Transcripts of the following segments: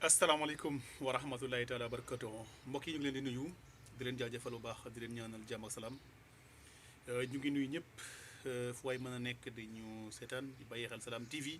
asalaamaaleykum wa rahmatullahi taala wa barakatuh mbokk yi ñu ngi leen di nuyu di leen jaajëfal bu baax di leen ñaanal jàmm ak salaam ñu ngi nuyu ñëpp fu waay mën a nekk di ñu seetaan di bàyyi xel Salam TV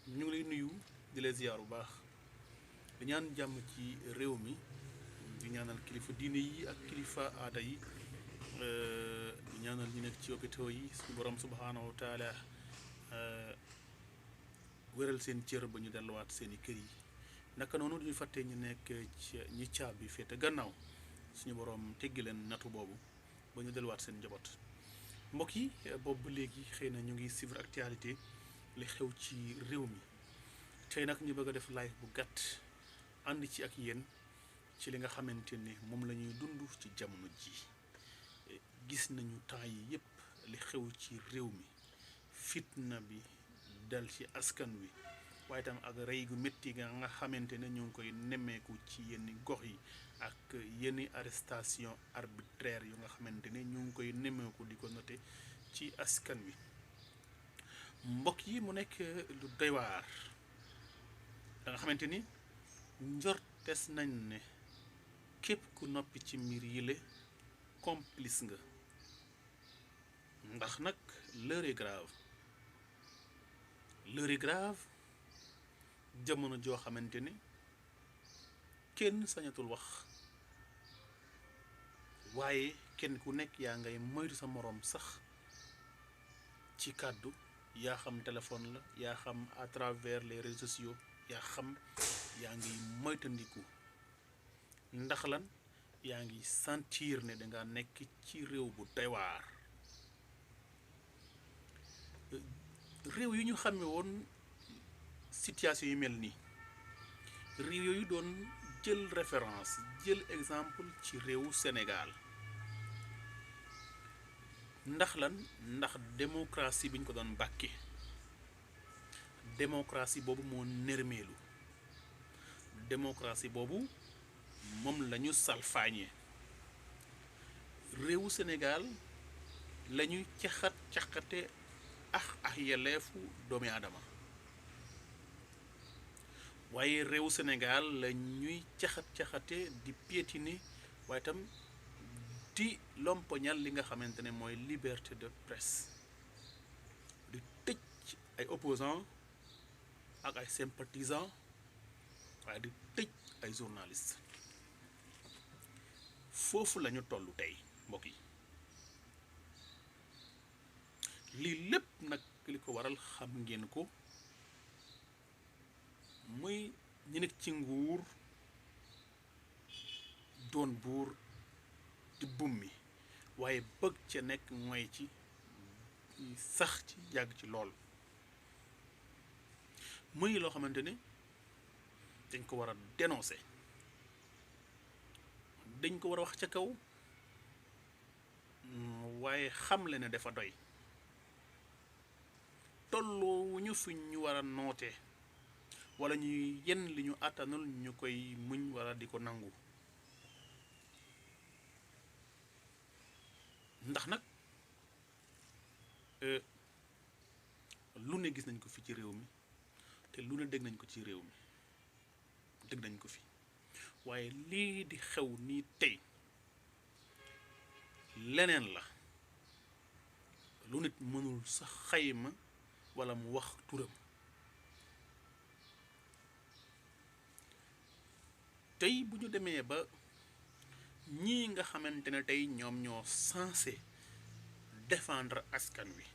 ñu ngi lay nuyu di leen ziar bu baax di ñaan jàmm ci réew mi di ñaanal kilifa diine yi ak kilifa aada yi di ñaanal ñu nekk ci hôpitaux yi suñu borom subhaanahu wa taala wéral seen cër ba ñu delluwaat seen i kër yi. naka noonu duñu fàtte ñu nekk ci ñi caabi féete gannaaw suñu borom teggi leen nattu boobu ba ñu delluwaat seen njaboot mbokk yi boobu ba léegi xëy na ñu ngi suivre actualité li xew ci réew mi tey nag ñu bëgg a def live bu gàtt ànd ci ak yéen ci li nga xamante ni moom la ñuy dund ci jamono ji gis nañu temps yi yépp li xew ci réew mi fitna bi dal ci askan wi waaye tam ak rey gu métti nga xamante ne ñu ngi koy nemmeeku ci yenn gox yi ak yenn arrestation arbitraire yu nga xamante ne ñu ngi koy nemmeeku di ko noté ci askan wi mbokk yi mu nekk lu doy waar da nga xamante ni njortes nañ ne képp ku noppi ci mbir yile complice nga ndax nag l'heure est grave l'heure est grave jamono joo xamante ne kenn sañatul wax waaye kenn ku nekk yaa ngay moytu sa moroom sax ci kàddu yaa xam téléphone la yaa xam à travers les réseaux sociaux yaa xam yaa ngi moytandiku ndax lan yaa ngi sentir ne danga nekk ci réew bu doy waar réew yi ñu xame woon situation yu mel nii réew yooyu doon jël référence jël exemple ci réewu Sénégal ndax lan ndax démocratie bi ñu ko doon bàkke démocratie boobu moo nërmeelu démocratie boobu moom la ñu salfaañee réewu Sénégal la ñuy caxate ak yelleefu doomi aadama waaye réewu Sénégal la ñuy caxate di piétiner waaye itam di lompoñal li nga xamante ne mooy liberté de presse di tëj ay opposants ak ay sympathisants waaye di tëj ay journalistes foofu la ñu toll tey mbokk yi lii lépp nag li ko waral xam ngeen ko muy ñi nekk ci nguur doon buur di bummi waaye bëgg ca nekk mooy ci sax ci yàgg ci lool muy loo xamante ne dañ ko war a dénoncer dañ ko war a wax ca kaw waaye xamle ne dafa doy tolloo ñu fi ñu war a nootee wala ñuy yenn li ñu àttanul ñu koy muñ wala di ko nangu ndax nag lu ne gis nañ ko fi ci réew mi te lu ne dégg nañ ko ci réew mi dégg nañ ko fi waaye lii di xew nii tey leneen la lu nit mënul sax xayma wala mu wax turam tey bu ñu demee ba ñii nga xamante ne tey ñoom ñoo censé défendre askan wi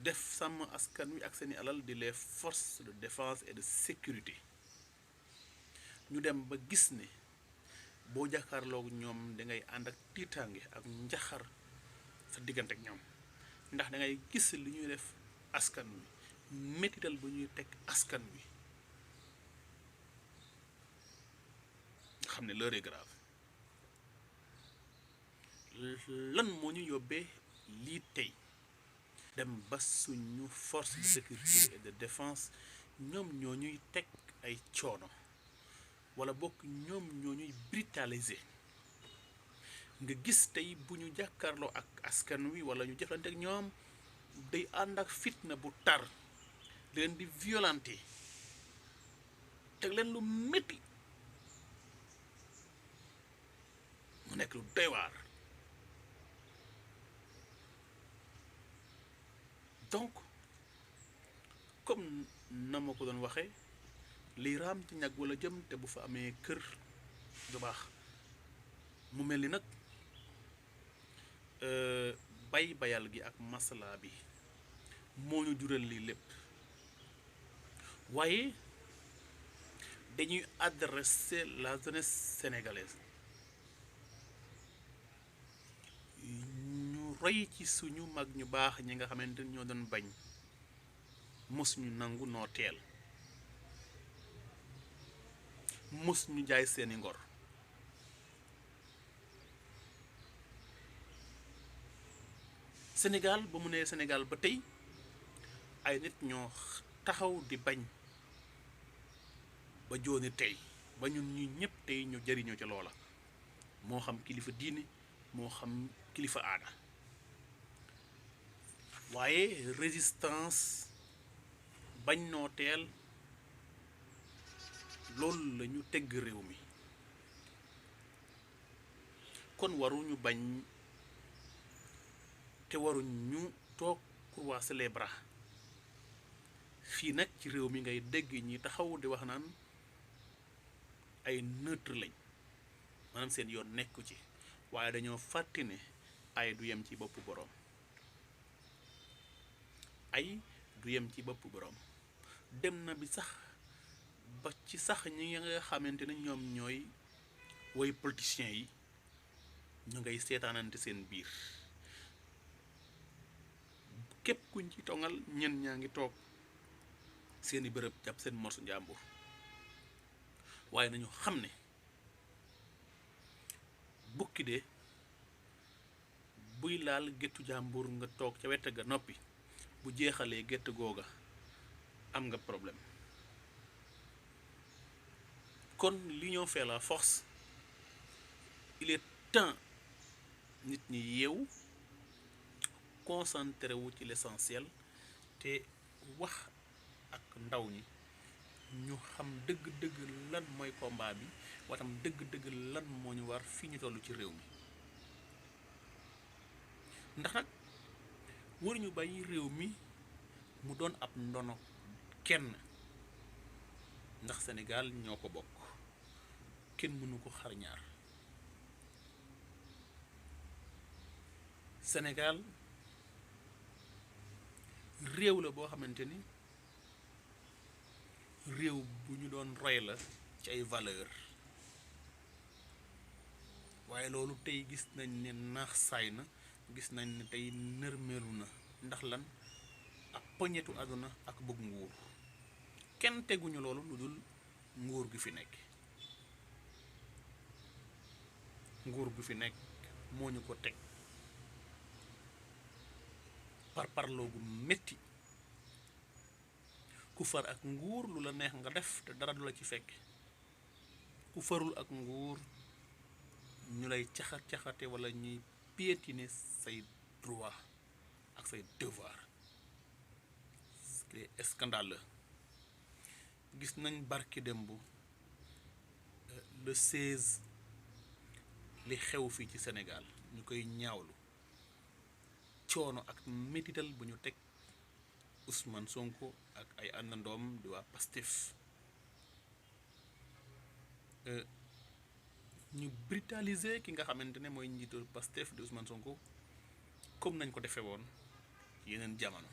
def sàmm askan wi ak seeni alal di les forces de défense et de sécurité ñu dem ba gis ne boo jàkkaarloog ñoom dangay ànd ak tiitaange ak njaxar sa diggante ak ñoom ndax dangay gis li ñuy def askan wi métital bu ñuy teg askan wi nga xam ne l'heure est grave lan moo ñu yóbbee lii tey dem ba suñu force de sécurité et de défense ñoom ñoo ñuy teg ay coono wala bokk ñoom ñoo ñuy brutaliser nga gis tey bu ñu jàkkaarloo ak askan wi wala ñu jëflante ak ñoom day ànd ak fitna bu tar di leen di violenter teg leen lu métti mu nekk lu doy waar. donc comme na ma ko doon waxee liy raam ci ñag wala jëm te bu fa amee kër du baax. mu mel ni nag bayal gi ak masala bi moo ñu jural lii lépp waaye dañuy adresser la jeunesse sénégalaise ñu roy ci suñu mag ñu baax ñi nga xamante ni ñoo doon bañ mos ñu nangu noo teel mos ñu jaay seeni ngor. Sénégal ba mu nee Sénégal ba tey ay nit ñoo taxaw di bañ ba jooni tey ba ñun ñu ñëpp tey ñu jëriñoo ca loola moo xam kilifa diine moo xam kilifa aada waaye résistance bañ noo teel loolu la ñu tegg réew mi kon waruñu bañ te waruñ ñu toog croiser les bras fii nag ci réew mi ngay dégg ñi taxaw di wax naan ay neutre lañ maanaam seen yoon nekku ci waaye dañoo fàtte ne ay du yem ci boppu boroom ay du yem ci boppu boroom dem na bi sax ba ci sax ñi nga xamante ne ñoom ñooy woy politiciens yi ñu ngay seetaanante seen biir képp kuñ ci tongal ñen ñaa ngi toog seeni bërëb jàpp seen morsu njàmbur waaye nañu xam ne bukki de buy laal géttu jàmbur nga toog ca wet ga noppi bu jeexalee gétt googa am nga problème. kon l'union fait la force il est temps nit ñi yeewu concentré wu ci l'essentiel te wax ak ndaw ñi ñu xam dëgg-dëgg lan mooy combat bi watam dëgg-dëgg lan moo ñu war fi ñu toll ci réew mi ndax nag waruñu bàyyi réew mi mu doon ab ndono kenn ndax Sénégal ñoo ko bokk kenn mënu ko xar ñaar Sénégal réew la boo xamante ni réew bu ñu doon roy la ci ay valeur waaye loolu tey gis nañ ne naax saay na gis nañ ne tey nërmeelu na ndax lan ak poñetu àdduna ak bëgg nguur kenn teguñu loolu lu dul nguur gu fi nekk nguur gu fi nekk moo ñu ko teg parparloo gu metti ku far ak nguur lu la neex nga def te dara du la ci fekk ku farul ak nguur ñu lay caxat-caxate wala ñuy piétiner say droit ak say devoir c'est scandaleux gis nañ barki démb le 16 li xew fii ci Sénégal ñu koy ñaawlu coono ak métital bu ñu teg Ousmane Sonko ak ay àndandoom di waa Pastef ñu brutaliser ki nga xamante ne mooy njiitu Pastef di Ousmane Sonko comme nañ ko defee woon ci yeneen jamono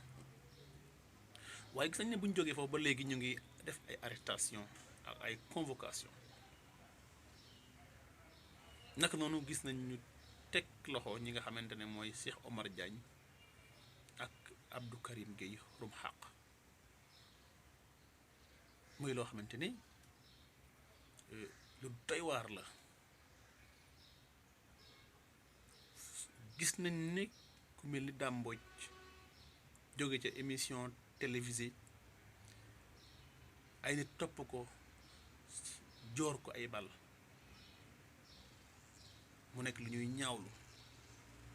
waaye gis nañ ne bu ñu jógee foofu ba léegi ñu ngi def ay arrestation ak ay convocation naka noonu gis nañ ñu teg loxo ñi nga xamante ne mooy Cheikh Omar Diagne ak Abdou Karim Gueye rum xaq muy loo xamante ni lu doy waar la gis nañ ne ku mel ni Dame Mbodj jóge ca émission télévisée ay nit topp ko joor ko ay bal mu nekk lu ñuy ñaawlu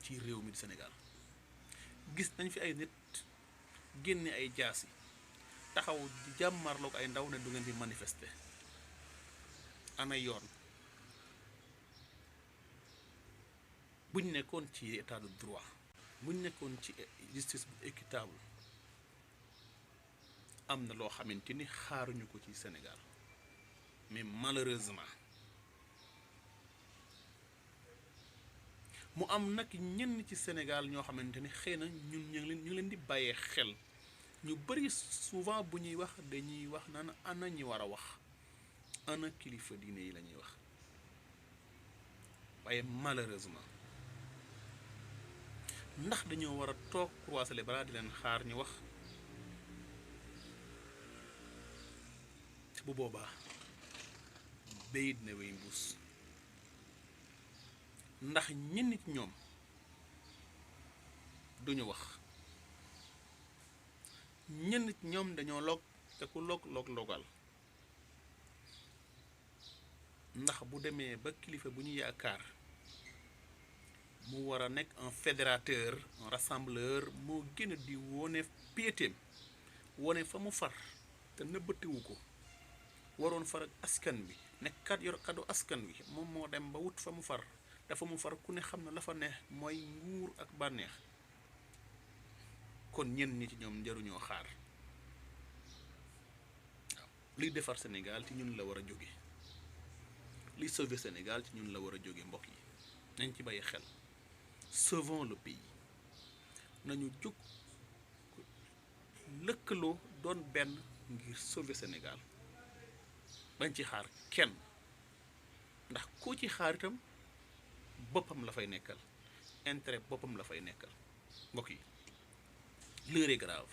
ci réew mi di Sénégal gis nañ fi ay nit génne ay jaasi taxaw di jàmmarloog ay ndaw ne du ngeen fi manifester ana yoon buñ nekkoon ci état de droit buñ nekkoon ci justice bu équitable am na loo xamante ni xaaruñu ko ci Sénégal mais malheureusement mu am nag ñenn ci Sénégal ñoo xamante ni xëy na ñun ñu leen di bàyyee xel ñu bari souvent bu ñuy wax dañuy wax naan ana ñi war a wax ana kilifa diine yi la ñuy wax waaye malheureusement ndax dañoo war a toog croiser les bras di leen xaar ñu wax bu boobaa bayit na wey mbuus ndax ñenn ci ñoom duñu wax ñenn ci ñoom dañoo log te ku logal ndax bu demee ba kilifa bu ñu yaakaar mu war a nekk un fédérateur un rassembleur moo gën a di wone piétéem wone fa mu far te nëbbatiwu ko waroon far ak askan bi nekkat yor kaddu askan wi moom moo dem ba wut fa mu far dafa mu far ku ne xam na la fa neex mooy nguur ak bànneex kon ñenn ñi ci ñoom njaruñoo xaar waaw liy defar Sénégal ci ñun la war a jóge liy sauver Sénégal ci ñun la war a jóge mbokk yi nañ ci bàyyi xel sauvons le pays nañu jóg lëkkaloo doon benn ngir sauver Sénégal bañ ci xaar kenn ndax koo ci xaar itam boppam la fay nekkal intérêt boppam la fay nekkal mbokk yi l'heure est grave